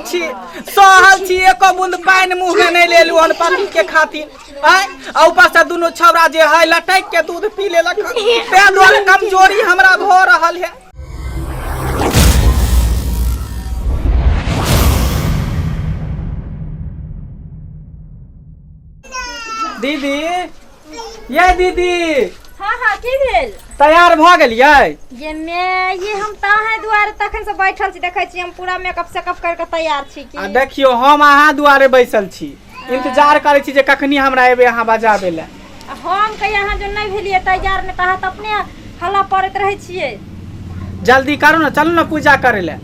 छी, सहल छी, एको बूंद पानि मुँह में नहीं लेलू हन पति के खातिर। आय आ ऊपर से दुनू छौड़ा जे है लटक के दूध पी लेलक हन, ताहि दुआरे कमजोरी हमरा भऽ रहल है। दीदी, ये दीदी। हाँ हाँ, की भेल? तैयार भऽ गेलियै? ये मैं ये हम ताहे दुआरे तखन से बैठल छी, देखै छी हम पूरा मेकअप सेकअप करके तैयार छी की। आ देखियौ, हम अहाँ दुआरे बैसल छी, इंतजार करै छी जे कखनी हमरा एबै अहाँ बजाबै लए। आ हम कहिया अहाँ जो नहि भेलियै तैयार नहि तऽ अहाँ तऽ अपने हल्ला पड़ैत रहै छियै। जल्दी करू ने, चलू ने पूजा करै लए।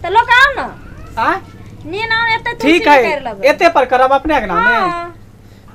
तऽ लोक आउ ने। आ नीन आउ एते ठीक है, एते पर करब अपने अंगना में। हाँ।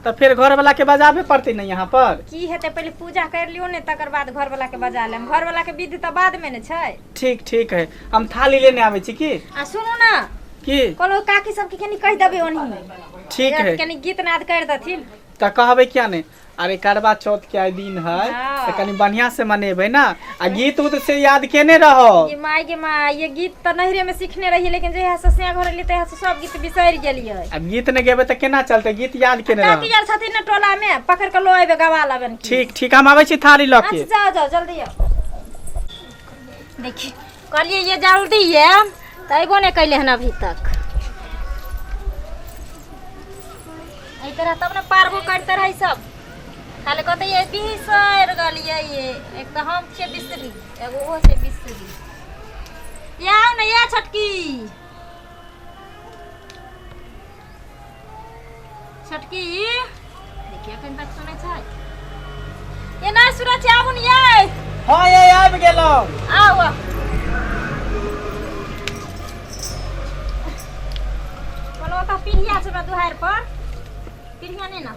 तऽ फेर घर वाला के बजाबे पड़तै ने यहाँ पर। की हेतै, पहिले पूजा कर लियौ ने, तकर बाद घर वाला के बजा लेम। घर वाला के विधि तऽ बाद में ने छै। ठीक ठीक है, हम थाली लेने आबै छी की। आ सुनू ने। की? कहलहुँ काकी सबके कनि कहि देबै ओनही। ठीक है। कनि गीत नाद कर देथिन। तऽ कहबै किया नहि। अरे करवा चौथ के आइ दिन है। हाँ। तऽ कनि बढ़िया से मनेबै ना, आ गीत उत से याद केने रहो। ये माय गे माय, ये गीत तऽ नैहरे में सीखने रहियै, लेकिन जहिया से ससुरा घर एलियै तहिया से सब गीत बिसरि गेलियै। आब गीत नहि गेबै तऽ केना चलतै? गीत याद केने रहो। काकी आर छथिन ने टोला में, पकड़ के लो एबै, गवा लेबनि की। ठीक ठीक, हम आबै छी थाली लऽ के। अच्छा, जाओ जाओ, जल्दी आओ। देखी कहलियै ये जल्दी ये तऽ अयबो नहि कैले हन अभी तक। एहि तरह तब ने पारबो करते रहै सब। खाली कहते ये बिसरि गेलियै ये। एक तऽ हम छियै बिसरी, एगो ओहो छै बिसरी। ये आउ ने ये छोटकी, छोटकी देखिए एखन तक सुनै छै ये नहि सुनै छै। आबू ने ये। हँ ये, आबि गेलहुँ। आउ आउ। कहलहुँ ओतऽ पीढ़िया छै हमरा दुहारि पर, पीढ़िया नहि ने।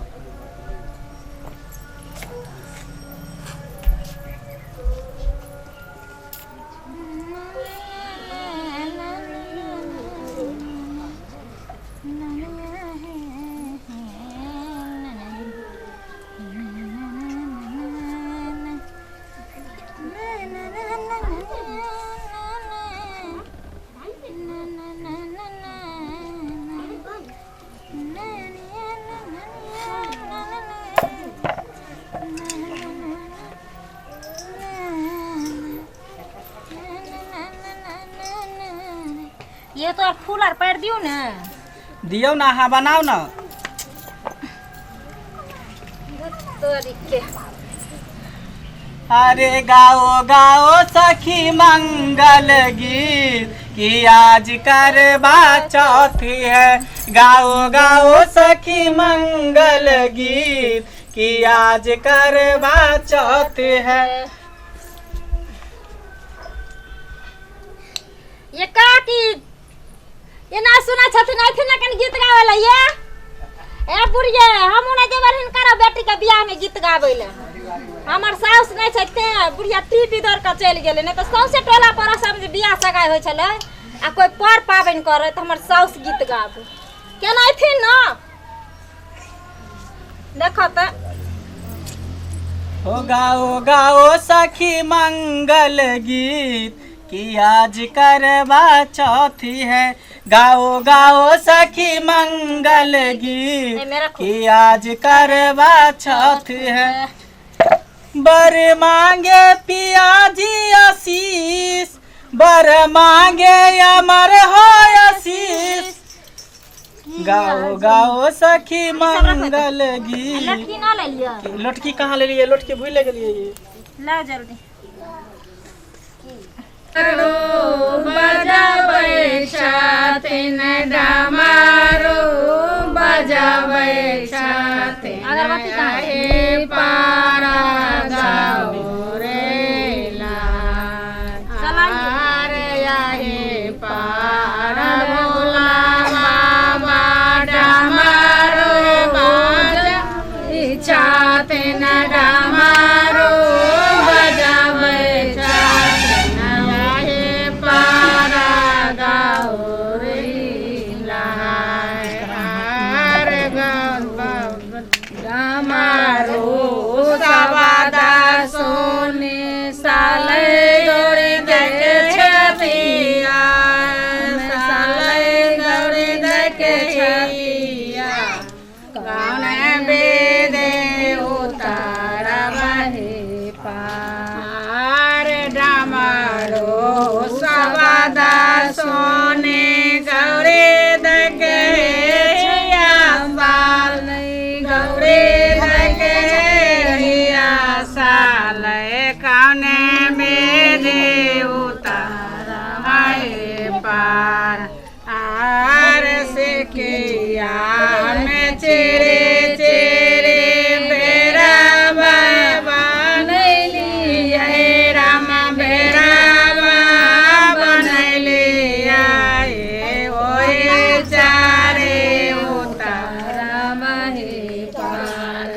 ये तो फूल आर पारि दियौ ने। दियौ ने, अहाँ बनाउ ने। तोरी के। अरे गाओ गाओ सखी मंगल गीत कि आज करवा चौथ है। गाओ गाओ सखी मंगल गीत कि आज करवा चौथ है। ये काकी ये ना सुना छथिन, अथिन ने कनि गीत गाबै लए। ये ए बुढ़िए, हमहूँ नहि जेबै हिनकर बेटी के बियाह में गीत गाबै लए। हमर साउस नहि छै तें बुढ़िया टीपी दौड़ कऽ चलि गेलै, नहि तऽ सौंसे टोला पड़ोस में जे बियाह सगाइ होइ छलै आ कोइ पर पाबनि करै तऽ हमर साउस गीत गाबै। केना अथिन ने देखो तऽ। हो गाओ गाओ सखी मंगल गीत कि आज करवा चौथी है। गाओ गाओ सखी मंगल गीत एहिमे रखू। कि आज करवा चौथ है। बर मांगे पियाजी आशीष, बर मांगे अमर हो आशीष। गाओ गाओ सखी मंगल गीत। लटकी ना ले लिअ। लोटकी कहाँ ले लिए? लोटकी भूल गेलिए ये। ला जल्दी। बजाबै छथिन डमरू बजाबै छथिन। अगरबत्ती कहाँ है? हे पारा गाओ रे लाल। चलाइए। अरे आहे पारा भोला बाबा डमरू बजा छथिन डमरू बजाबै छथिन आहे पारा। पार आर से किया में चेरे चेरे बेरा बनैलियै राम बेरा बनैलियै ओहे चारे उतारब हे पार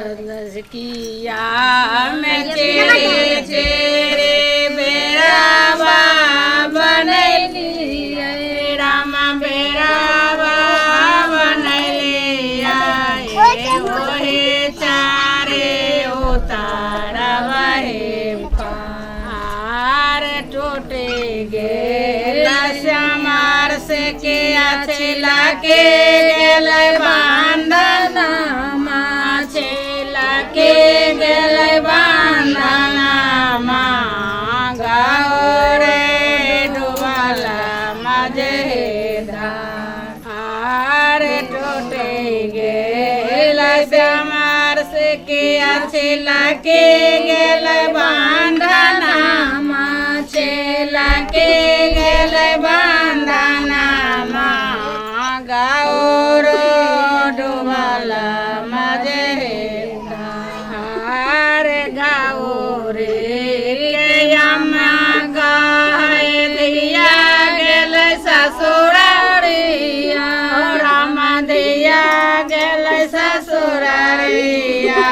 किया में चेरे चेरे बेरा बनैलियै राम बेरा बनैलियै ओहे चारे उतारब हे पार टूटे गेल श्यामार से के अछिला के गेल बांधना छेला के गेल बांधना रे डुबल मजेदार आर टूटे गेल श्यामार से के अछिला के गेल बांधना छेला के गेल बांधना गाओ डुबल मजेदार गाओ रे के अम्मा गाय दिया गेल ससुरारिया राम दिया गेल ससुरारिया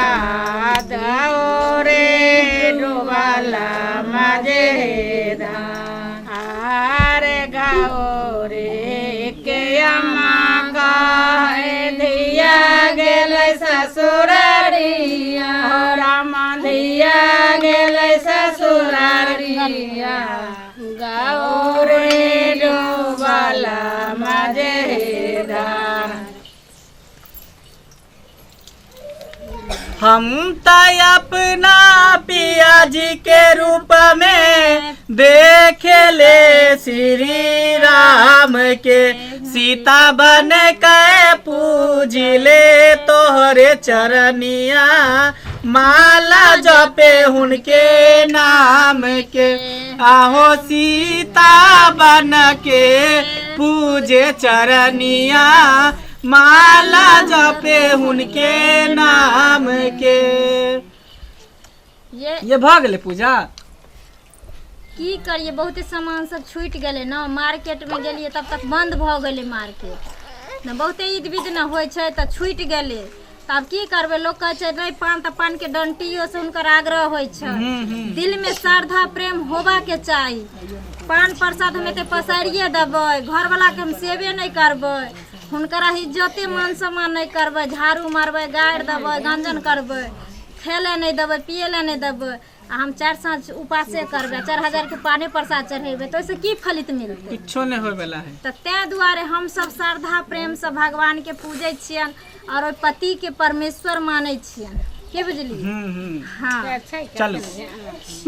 गाओ रे डुबल मजेदार गाओ रे के अम्मा गाय धिया गेल ससुरारिया राम धिया गेल ससुरारिया गाओ रे डुबल मजेदार। हम त अपना पिया जी के रूप में देखे ले श्री राम के, सीता बन के पूजिले तोहरे चरनिया, माला जपे उनके नाम के, आहो सीता बन के पूजे चरनिया, माला जपे उनके नाम के। ये भऽ गेलै पूजा। की करिए, बहुते सामान सब छूटि गेलै ने, मार्केटमे गेलियै तब तक बंद भऽ गेलै मार्केट ने, बहुते ईद विद ने होइ छै तऽ छूटि गेलै। तऽ आब की करबै, लोक कहै छै नहि पान तऽ पानके डंटियोसँ हुनकर आग्रह होइ छै। दिलमे श्रद्धा प्रेम होबाके चाही। पान प्रसाद हम एते पसारिए देबै, घरवलाके हम सेवे नहि करबै, हुनकर इज्जते मान सम्मान नहि करबै, झाड़ू मारबै, गारि देबै, गंजन करबै, खेले नहि देबै, पिए लए नहि देबै, आ हम 4 साँझ उपासे करबै, 4000 के पाने प्रसाद चढ़ेबै, तऽ ओहिसँ की फलित मिलतै? किछो नहि होय वाला है। तऽ ताहि दुआरे हमसभ श्रद्धा प्रेमसँ भगवानके पूजै छियनि आओर ओहि पतिके परमेश्वर मानै छियनि। की बुझलियै? हम्म। हाँ। चलो,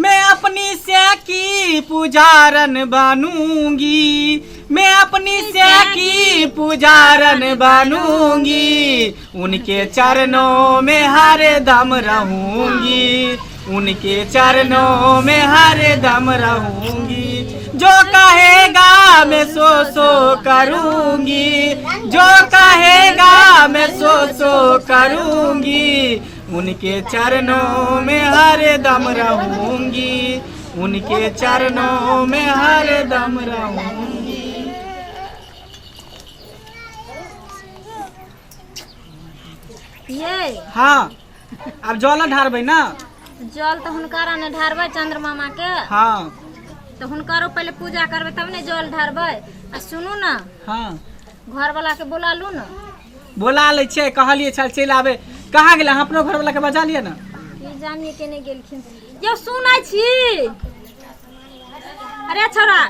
मैं अपनी से की पुजारन बनूंगी, मैं अपनी से की पुजारन बनूंगी, उनके चरणों में हर दम रहूंगी, उनके चरणों में हर दम रहूंगी, जो कहेगा मैं सो सो करूंगी, जो कहेगा मैं सो सो करूंगी, उनके चरणों में हर दम रहूंगी, उनके चरणों में हर दम रहूंगी। ये हाँ, आब जल ढारबै ना? जल तऽ हुनकर ने ढारबै, चंद्र मामा के। हाँ। तऽ हुनकरो पहिले पूजा करबै तब ने जल ढारबै। आ सुनू ने। हाँ। घरवला के बोला लू ने। बोला लै छियै, कहलियै छल चलि आबै, कहाँ गेलै? अहाँ अपनो घरवला के बजा लिअ ने। की जानिए केने गेलखिन। यौ, सुनै छी? अरे छोरा,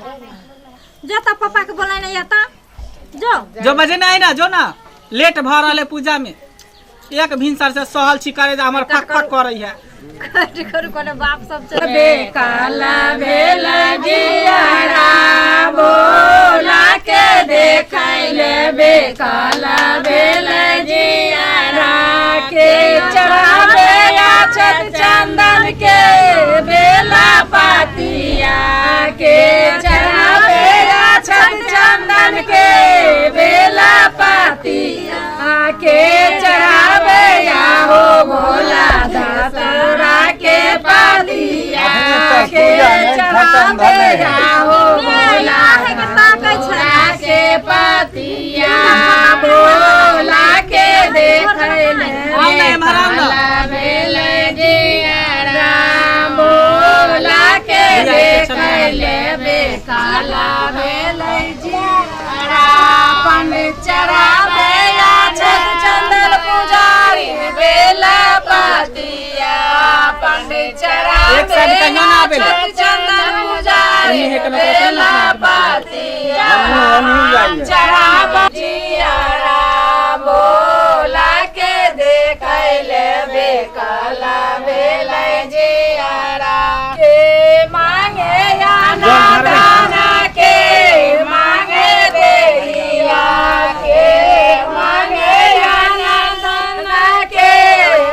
जो तऽ पप्पा के बोलेने या तऽ जो। जो बजेने आइ ना, जो ना, लेट भऽ रहल है पूजा में। एक भिनसर से सहल छी करे जे हमर फक फक करै है। कट करू, कोनो बाप सब छै। बेकाला भेल जियरा बोला के देखैले, बेकाला भेल जियरा के चढ़ावे अक्षत चंदन के बेला पातिया के चढ़ावे अक्षत चंदन। आहो भोला ताकै छै के पतिया भोला के देखै ले आउ ना एम्हर आउ ना। भेलै जियरा भोला के देखै ले बेकाला भेलै जियरा पन चढ़ाबै आछत चंदन पुजारी बेला पतिया पंडित चढ़ाबै एक साइड कहियो ना आबै ले। आछत चंदन पुजारी एन्ही हेकन ओकरा बेला पतिया चढ़ाब जियरा भोला के देखै ले बेकला भेलै जियरा के मांगे या ना दाना के मांगे देहिया के मांगे या ना दाना के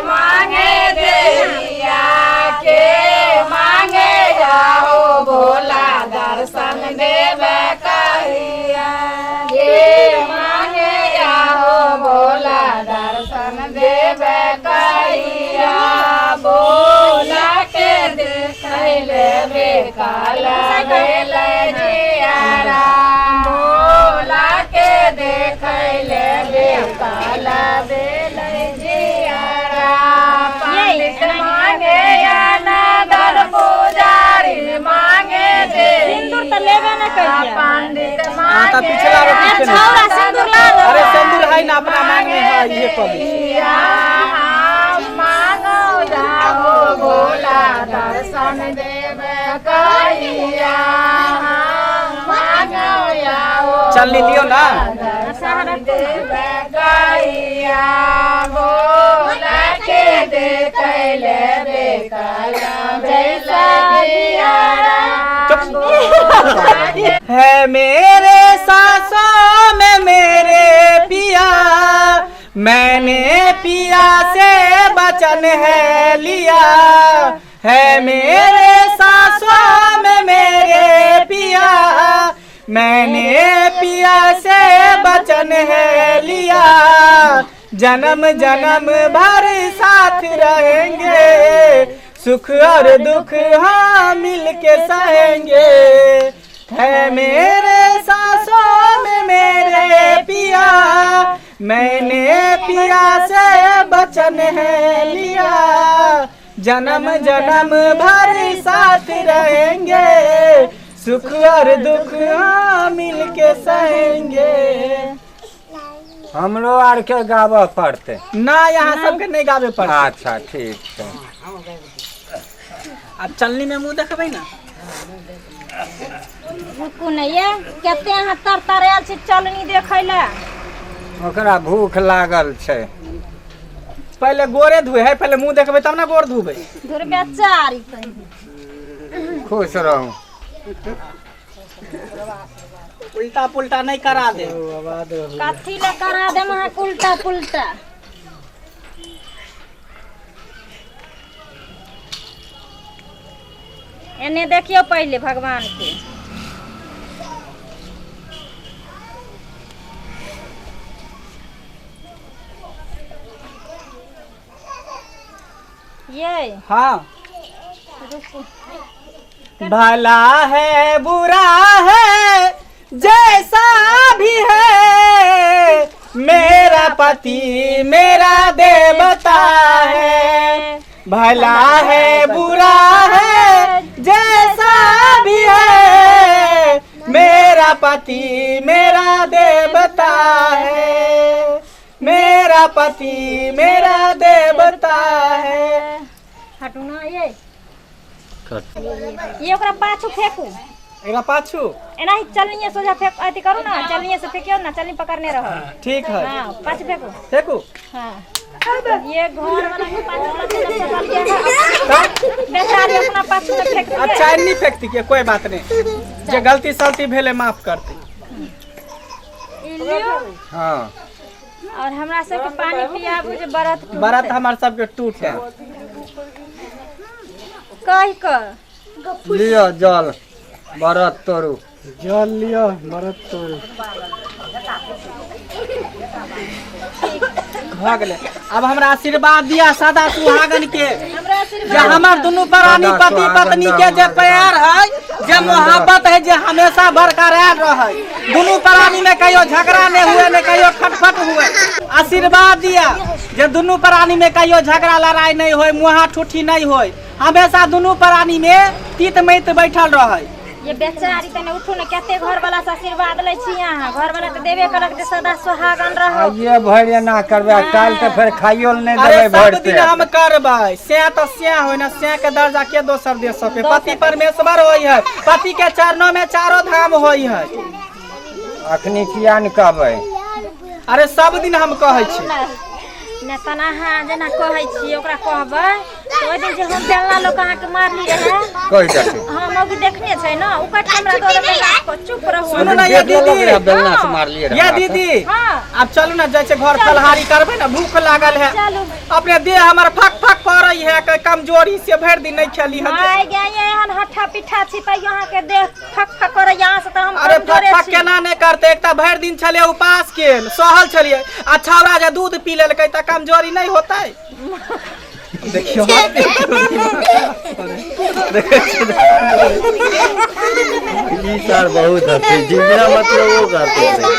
मांगे देहिया के मांगे जाओ भोला दर्शन देवे कहिया के मांगे जाओ भोला दर्शन देवे कहिया भोला के देखै लेबे काला भेलै जियारा भोला के देखै लेबे काला भेलै जियारा पंडित मांगे या ना धन पुजारी मांगे दे सिंदूर तऽ लेबे नहि करियै। पंडित हाँ, तऽ मांगे पिछला रोटी ए खेने। छौड़ा सिंदूर ला दो। अरे सिंदूर है ना अपना मांग में है ये कह दै छी। मांगो जाओ भोला दर्शन देवे कहिया मांगो जाओ चल लियो ना। दर्शन देवे कहिया भोला के देखै लेबे काला जैसा है मेरे सांसों में मेरे पिया, मैंने पिया से वचन है लिया। है मेरे सांसों में मेरे पिया, मैंने पिया से वचन है लिया। जन्म जन्म भर साथ रहेंगे, सुख और दुख हाँ मिल के सहेंगे। है मेरे सांसों में मेरे पिया, मैंने पिया से वचन है लिया। जन्म जन्म भर साथ रहेंगे, सुख और दुख हाँ मिल के सहेंगे। हमरो आर के गाबऽ पड़तै। ना यहाँ सबके नहीं गावे पड़ते। अच्छा ठीक छै। अब चलनी में मुंह देखबै ना। रुकू ने ये कते अहाँ तर तर आयल छी चलनी देखै लए। ओकरा भूख लागल छै। पहले गोरे धोए है, पहले मुंह देखबै तब ना गोर धोबै। धुर बेचारी कहीं। खुश रहू। उल्टा पुल्टा नहीं करा दे। कथी लए करा देम अहाँके उल्टा पुल्टा। एने देखियौ पहिले भगवान के। ये हाँ रुकू। भला है बुरा है जैसा भी है, मेरा पति मेरा देवता है। भला है बुरा है जैसा भी है, मेरा पति मेरा देवता है। मेरा पति मेरा देवता है। हटू ना ये ये ओकरा पाछू फेंकू। एकरा पाछू एनाही चलनिये सोझा फेंक अथी करू ना, चलनिये से फेंकियो ना, चलनी पकड़ने रहो। ठीक है। हाँ पाछू फेंकू। फेंकू। हाँ ये घर वाला के पाछू लगे जब चल गया है बेचारी अपना पाछू में फेंक दिए। अच्छा नहीं फेंकती के कोई बात नहीं, जे गलती सलती भेले माफ करती। ई लियो। हाँ और हमरा सबके पानी पियाबू जे व्रत टूटतै। व्रत हमार सबके टूटे। कहि कऽ लिअ जल व्रत तोड़ू। जल लिअ व्रत तोड़ू। भऽ गेलै। आब हमरा आशीर्वाद दिया सदा सुहागन के, हमरा आशीर्वाद जे हमर दुनू प्राणी सदा पति सुहागन पत्नी के जे रहू। प्यार है, जे मोहब्बत है, जे हमेशा बरकरार रहे, दुनू प्राणी में कहियो झगड़ा नहीं हुए, नहीं कहियो खटपट हुए। आशीर्वाद दिया जे दुनू प्राणी में कहियो झगड़ा लड़ाई नहीं होए, मुहा ठूठी नहीं होए, हमेशा दुनू प्राणी में तीत मैत बैठल रहे। ये बेचारी तने उठू ने, कते घर वाला से आशीर्वाद लै छी अहाँ? घर वाला तऽ देबे करक जे सदा सुहागन रहो। आइए भरि एना करबै आ काल्हि तऽ फेर खाइयो लए नहि अरे देबै सब भरि दिन हम पेट। करबै। से तऽ से होइ ने, से के दर्जा के दोसर दे सके? पति परमेश्वर होइ है, पति के चरणों में चारो धाम होइ है। अखनी किया ने कहबै? अरे सब दिन हम कहै छी। ने तना अहाँ जेना कहै छियै ओकरा कहबै तऽ ओहि दिन जे हम बेलना लोक अहाँके मारली रहै, कहि देतै। हँ, मौगी देखने छै ने, ओ काटि कऽ हमरा दऽ देतै, राख कऽ, चुप रहू। सुनू ने ये देख लेलक दीदी। रहए, बेलना से मारलियै रहए ये हमरा तऽ। दीदी। हँ। आब चलू ने, जाइ छै घर, फलहारी करबै ने, भूख लागल है। चलू। अपने देह हमर फक फक करै है के कमजोरी से, भरि दिन नहीं खेली है। आइ गे, एहन हट्ठा पिट्ठा छी तैयो अहाँके देह फक फक करैया, अहाँ से तऽ हम अरे फक कमजोरे फक छी। केना नहि करते? एक तऽ भरि दिन छलियै उपास केल, सहल छलियै, आ छौड़ा जे दूध पी लेलकै तऽ कमजोरी नहि होतै? देखियौ, ई सर बहुत हंसी जी, बिना मतलब वो करते थे।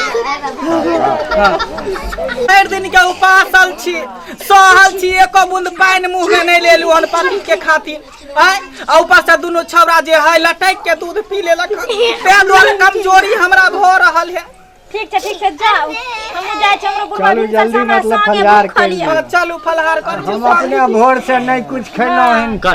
भरि दिन के उपासल छी, सहल छी, एको बूंद पानि मुँह में नहि लेलु हन पति के खातिर। आय आ ऊपर से दुनू छौड़ा जे है लटक के दूध पी लेलक हन, ताहि दुआरे कमजोरी हमरा भऽ रहल है। ठीक छै, ठीक छै, जाउ, हमहूँ जाइ छी, हमरो बुढ़बा चलू, भिनसर जल्दी से हमरा मतलब संगे फलिहार भूखल करि यऽ। हाँ, चलू फलहार कर। हम अपने भोर से नहि कुछ खेलहुँ हन।